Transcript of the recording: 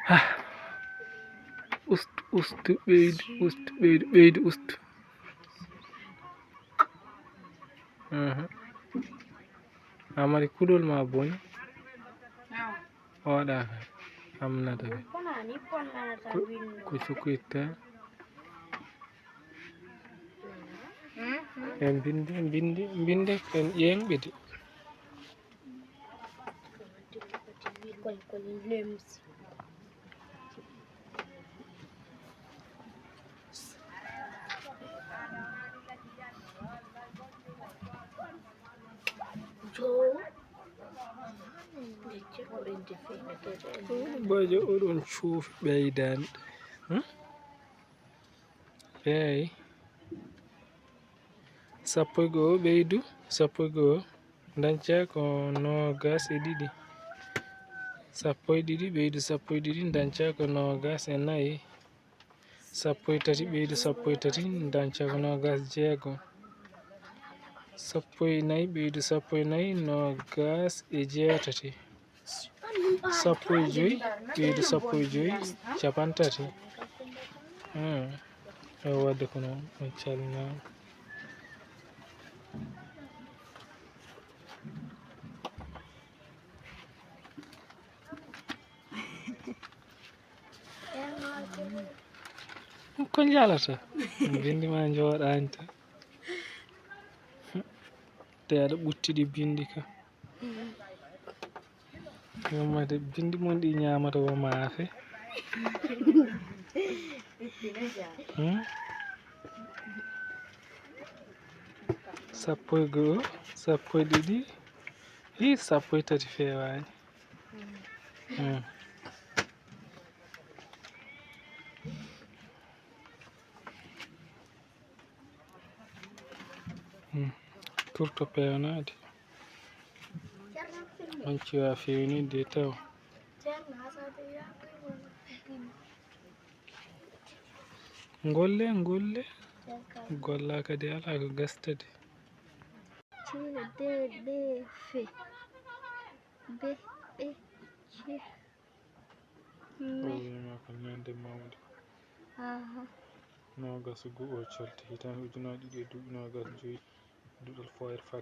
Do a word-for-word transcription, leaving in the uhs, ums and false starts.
Ha. Ustu, ustu, ɓeydu, ustu, ɓeydu, ɓeydu, ustu. Aha. A mari kuɗol ma boni? Waɗa ka, amnata ka. Ko, ko cukuitta. En binde, binde, binde, en ƴeeŋ ɓe de. Bajo oɗon cuufi ɓeydani. Hmm? Eey. Sappo e go'o ɓeydu sappo e go'o, ndañca ko noogas e ɗiɗi. Sappo e ɗiɗi ɓeydu sappo e ɗiɗi, ndañca ko noogas e nayi. Sappo e tati ɓeydu sappo e tati, ndañca ko noogas jeego. Sappo e nayi ɓeydu sappo e nayi, noogas e jeetati. Sappo e joy ɓeydu sappo e joy, cappanɗe tati. Hmm. Ewa, waɗde ko noon, on calminaama. Ko njaalata? Binndi ma njooɗaani tan. Te aɗa ɓuttiɗi binndi ka. Yommade binndi mon ɗi ñaamata wo maafe. Hmm? Sappo e go'o, sappo e ɗiɗi, hi, sappo e tati feewaani. Hmm. Hmm. Turto peewnaade. On ciwa feewni de taw. Ngolle, ngolle. Golla kadi alaa ko gasta de. Ci, de, de, fe. Be, ɓe, ci. Me. O wiima ko ñande mawnde. Aha. Noogas e go'o colte hitaande ujunaaji ɗiɗi e duuɓi noogas e joy, duɗal Foyer Fat.